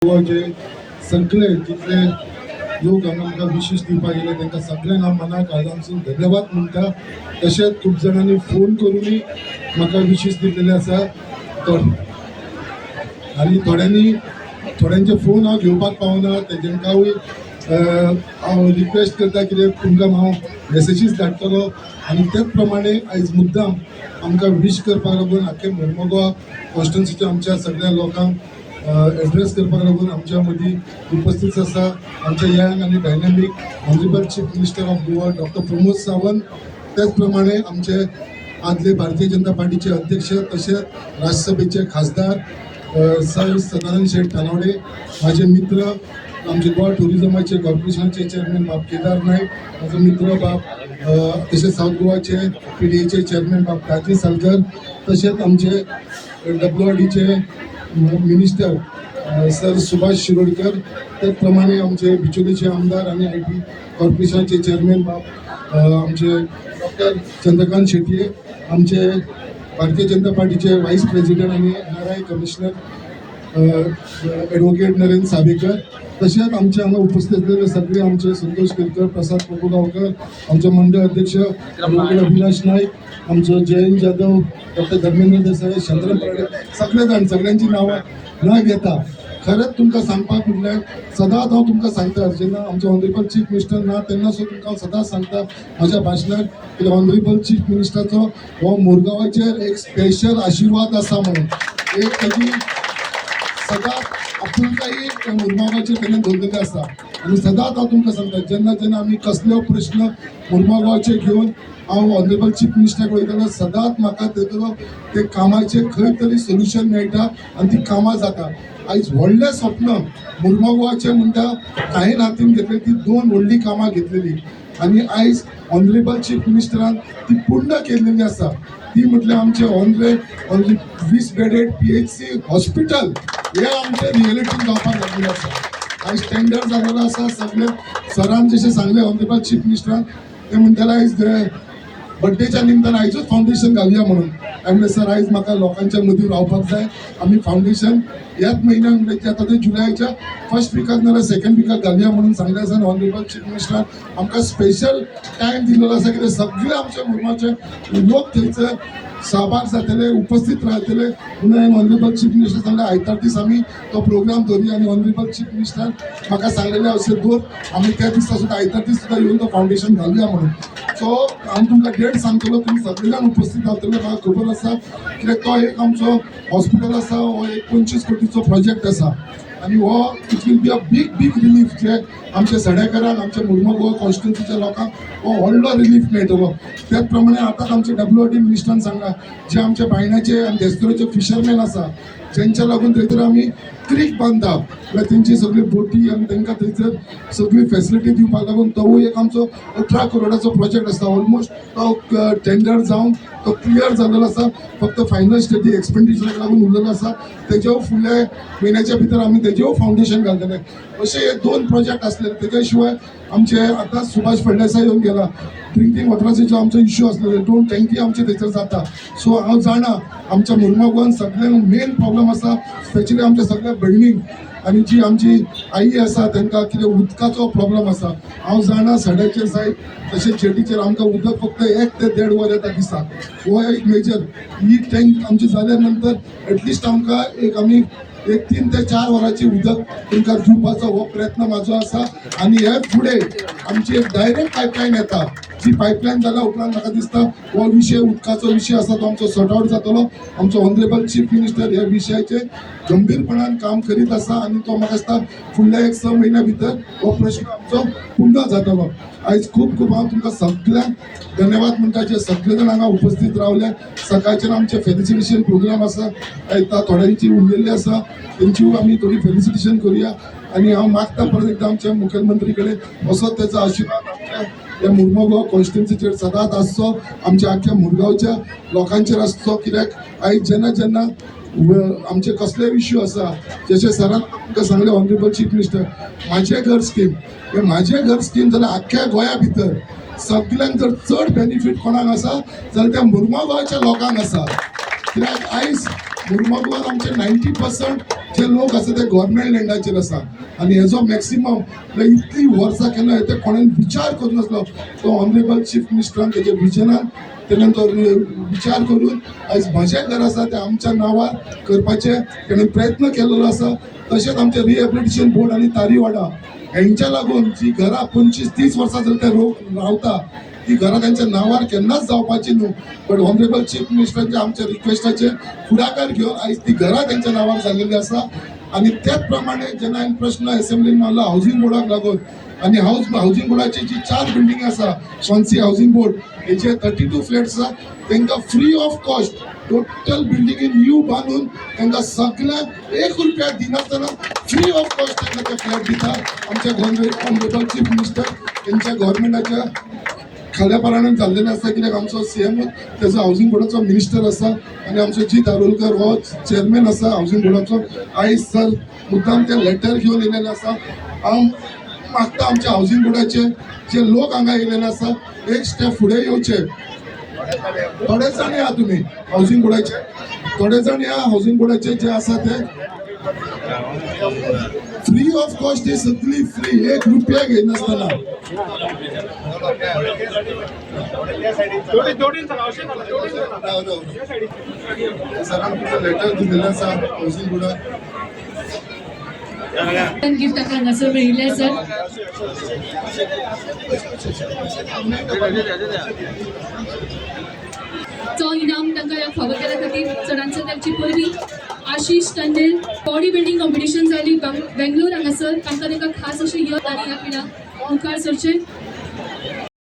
गोवाचे सगळे जितले लोक हांगा आमकां विशीस दिवपाक येयले, तांकां सगळ्यांक हांव मना काळजांतसून धन्यवाद म्हणटा. तशेंच खूब जाणांनी फोन करुनूय म्हाका विशीस दिल्लेले आसा. आनी थोड्यांनी थोड्यांचे फोन हांव घेवपाक पावना, तेंकांय हांव रिक्वेस्ट करता, कितें तुमकां हांव मेसेजीस धाडटलो. आनी तेच प्रमाणे आयज मुद्दाम आमकां वीश करपाक लागून, आख्खे मुर्मुगांव कॉन्स्टिट्युन्सीच्या आमच्या सगळ्या लोकांक एड्रेस करपाक लागून आमच्या मदीं उपस्थित आसा आमचे यंग आनी dynamic Honourable Chief Minister of Goa, Doctor Pramod Sawant. त्याच प्रमाणे आमचे आदले भारतीय जनता पार्टीचे अध्यक्ष तशेंच राज्यसभेचे खासदार सर सदानंद शेठ तानावडे, माझे मित्र, आमचे गोवा टुरिझमाचे कॉर्पोरेशनाचे चेअरमॅन बाब केदार नाईक, माझो मित्र बाब, तशेंच सावथ गोवाचे पीडीएचे चेअरमॅन बाब ताजी सालकर, तशेंच आमचे डब्ल्यू आर डीचे मिनिस्टर सर सुभाष शिरोडकर, त्याचप्रमाणे आमचे बिचोलीचे आमदार आणि IT कॉर्पोरेशनाचे चेअरमॅन बाब आमचे डॉक्टर चंद्रकांत शेटये, आमचे भारतीय जनता पार्टीचे व्हाईस प्रेसिडेंट आणि NRI commissioner advocate Narendra Savekar, तशेंच आमचे हांगा उपस्थित असलेले सगळे आमचे संतोष केरकर, प्रसाद प्रभुगावकर, आमचे मंडळ अध्यक्ष ॲडव्होकेट अविनाश नाईक, आमचो जयंत जाधव, डॉक्टर धर्मेंद्र देसाई, चंद्रन पराडे, सगळे जाण, सगळ्यांची नांवां न घेता खरेंच तुमकां सांगपाक म्हटल्यार सदांच हांव तुमकां सांगता, जेन्ना आमचो ऑनरेबल चीफ मिनिस्टर ना तेन्ना सुद्दां तुमकां हांव सदांच सांगता म्हज्या भाशणात की ऑनरेबल चीफ मिनिस्टराचो हो मुरगांवाचेर एक स्पेशल आशिर्वाद आसा म्हणून. एक ताजी सदांच आपुलकाय त्या मुरगांवाचेर तेणें दवरलेली आसा. आनी सदांच हांव तुमकां सांगता, जेन्ना जेन्ना आमी कसल्यो प्रश्न मुरगांवाचे घेवन हांव ऑनरेबल चीफ मिनिस्टराक वयतालो, सदांच म्हाका तेजो ते कामाचें खंय तरी सोल्युशन मेळटा आनी ती कामां जाता. आयज व्हडलें स्वप्न मुरगांवाचें म्हणटा, कांय हातीन घेतलें ती दोन व्हडलीं कामां घेतलेली आनी आयज ऑनरेबल चीफ मिनिस्टरान ती पूर्ण केलेली आसा. ती म्हटल्यार आमचे ऑनरे ऑनली 20 बेडेड पीएचसी हॉस्पिटल हे आमचे रियलिटीन जावपाक लागलेलें आसा. आयज टेंडर जालेलो आसा सगळे. सरान जशें सांगलें, ऑनरेबल चीफ मिनिस्टरान, ते म्हणटाले आयज बड्डेच्या निमतान आयजूच फावंडेशन घालया म्हणून. हांवें म्हणलें, सर, आयज म्हाका लोकांच्या मदीं रावपाक जाय. आमी फावंडेशन ह्याच म्हयन्याक, म्हणजे आतां ते जुलयाच्या फर्स्ट विकाक नाल्यार सेकंड विकाक घालया म्हणून सांगलें आसा. आनी ऑनरेबल चीफ मिनिस्टरान आमकां स्पेशल टायम दिलेलो आसा, कित्याक सगळे आमच्या मुरगांवचे लोक थंयसर सहभाग जातले, उपस्थित रावतले म्हणून हांवें ऑनरेबल चीफ मिनिस्टर सांगलें, आयतार दीस आमी तो प्रोग्राम दवरुया. आनी ऑनरेबल चीफ मिनिस्टर म्हाका सांगलेलें, अशें दवर, आमी त्या दिसा सुद्दां, आयतार दीस सुद्दां येवन तो फावंडेशन घालुया म्हणून. सो हांव तुमकां डेट सांगतलो, तुमी सगळे जाण उपस्थित रावतले म्हाका खबर आसा, कित्याक तो एक आमचो हॉस्पिटल आसा, हो एक 25 कोटीचो प्रोजेक्ट आसा आनी हो it will be a big big relief जे आमच्या सड्याकरांक, आमच्या मुर्मू गोवा कॉन्स्टिट्युन्सीच्या लोकांक हो व्हडलो रिलीफ मेळटलो. त्याच प्रमाणे आतां आमचे डब्ल्यू आर डी मिनिस्टरान सांगला, जे आमच्या बायणाचे आनी देस्तुराचे फिशरमॅन आसा, जेंच्या लागून थंयसर आमी क्रीक बांदता, म्हळ्यार तेंची सगळी बोटी आनी तांकां थंयसर सगळी फेसिलिटी दिवपाक लागून तोवूय एक आमचो 18 करोडाचो प्रोजेक्ट आसा. ऑलमोस्ट तो टेंडर जावन तो क्लियर जाल्लो आसा, फक्त फायनल स्टेजी एक्सपेंडिचराक लागून उरलेलो आसा. तेजेव फुडल्या म्हयन्याच्या भितर आमी तेजेव फावंडेशन घालतले. अशे हे दोन प्रोजेक्ट आसले. तेच्या शिवाय आमचे आतां सुभाष फळदेसाय येवन गेला, ड्रिंकींग वॉटराचो जो आमचो इश्यू आसलेलो, दोन टँकी आमचे थंयसर जाता. सो हांव जाणा, आमच्या मुर्मू सगळ्यांक मेन प्रॉब्लम आसा, स्पेशली आमच्या सगळ्या भयणींक आनी जी आमची आई आसा तांकां कितें उदकाचो प्रॉब्लम आसा. हांव जाणा, सड्याचेर सायड तशेंच जेटीचेर आमकां उदक फक्त 1 ते देड वर येता दिसाक. हो एक मेजर ही टँक आमची जाल्या नंतर एटलिस्ट आमकां एक आमी एक 3 ते 4 वरांची उदक तुमकां दिवपाचो हो प्रयत्न म्हाजो आसा. आनी हे फुडें आमची एक डायरेक्ट पायपलायन येता. जी पायपलायन जाल्या उपरांत म्हाका दिसता हो विशय, उदकाचो विशय आसा तो आमचो सॉर्ट आवट जातलो. आमचो ऑनरेबल चीफ मिनिस्टर ह्या विशयाचेर गंभीरपणान काम करीत आसा आनी तो म्हाका दिसता फुडल्या एक 6 म्हयन्या भितर हो प्रश्न आमचो पूर्ण जातलो. आयज खूब खूब हांव तुमकां सगळ्यांक धन्यवाद म्हणटा, जे सगळे जाण हांगा उपस्थित रावले. सकाळच्यान आमचे फेलिसिटेशन प्रोग्राम आसा. आतां थोड्यांची उरलेली आसा, तेंची आमी थोडी फेलिसिटेशन करूया. आनी हांव मागता परत एकदां आमच्या मुखेलमंत्री कडेन, असोच तेचो आशिर्वाद आमच्या ह्या मुर्मू गोवा कॉन्स्टिट्युन्सीचेर सदांच आसचो, आमच्या आख्ख्या मुरगांवच्या लोकांचेर आसचो. कित्याक आयज जेन्ना जेन्ना आमचे कसले इश्यू आसा, जशें सरान तुमकां सांगलें, ऑनरेबल चीफ मिनिस्टर म्हाजें घर स्कीम, हे म्हाजें घर स्कीम जाल्यार आख्ख्या गोंया भितर सगल्यांक जर चड बेनिफीट कोणाक आसा जाल्यार त्या मुर्मू गोवाच्या लोकांक आसा. कित्याक आयज मुरमागवार आमचे 90% जे लोक आसा ते गव्हर्मेंट लँडाचेर आसा आनी हेजो मॅक्सिमम म्हळ्यार इतली वर्सां केन्ना ते कोणेन विचार करूं नासलो तो ऑनरेबल चीफ मिनिस्टरान तेजे विजनान तेणेन तो विचार करून आयज म्हजें घर आसा तें आमच्या नांवार करपाचें तेणेन प्रयत्न केलेलो आसा. तशेंच आमचें रिहेबिलिटेशन बोर्ड आनी तारीवाडा हेंच्या लागून जी घरां 25-30 वर्सां जर ते रावता ती घरां त्यांच्या नांवार केन्नाच जावपाची न्हू, बट ऑनरेबल चीफ मिनिस्टरांच्या आमच्या रिक्वेस्टाचेर फुडाकार घेवन आयज ती घरां त्यांच्या नांवार जाल्लेली आसा. आनी त्याच प्रमाणे जेन्ना हांवें प्रश्न एसेंब्लीन मारलो हावजींग बोर्डाक लागून आनी हावजींग बोर्डाची जी 4 बिल्डिंग आसा स्वानसी हावजींग बोर्ड हेचे 32 फ्लॅट्स आसा तांकां फ्री ऑफ कॉस्ट टोटल बिल्डिंगी न्यू बांदून तांकां सगळ्यांक 1 रुपया दिनासतना फ्री ऑफ कॉस्ट तांकां ते फ्लॅट दिता आमच्या ऑनरेबल चीफ मिनिस्टर तेंच्या गव्हर्मेंटाच्या खाल्यापराणान जाल्लेलें आसा. कित्याक आमचो सीएम तेजो हावजींग बोर्डाचो मिनिस्टर आसा आनी आमचो जीत आरोलकर हो चेअरमॅन आसा हावजींग बोर्डाचो. आयज सर मुद्दाम ते लेटर घेवन येयलेले आसा. हांव मागता आमच्या हावजींग बोर्डाचे जे लोक हांगा येयलेले आसा एक स्टेप फुडें येवचे. थोडे जाण या तुमी हावजींग बोर्डाचे, थोडे जाण या हावजींग बोर्डाचे जे आसा ते फ्री ऑफ कॉस्ट ही सगळी फ्री, 1 रुपया घेयनासतना. सरान तुमचं लेटर दिलेलें आसा हावजींग बोर्डाक. गिफ्ट ताका हांगासर मेळिल्लें आसा. चो इनाम तांकां ह्या फावो केल्या खातीर चडांत चड तांची परबी. Ashish Tandel body building competition जाली बेंगलोर हांगासर तांकां तांकां खास अशें यश आनी ह्या खिणाक मुखार सरचें.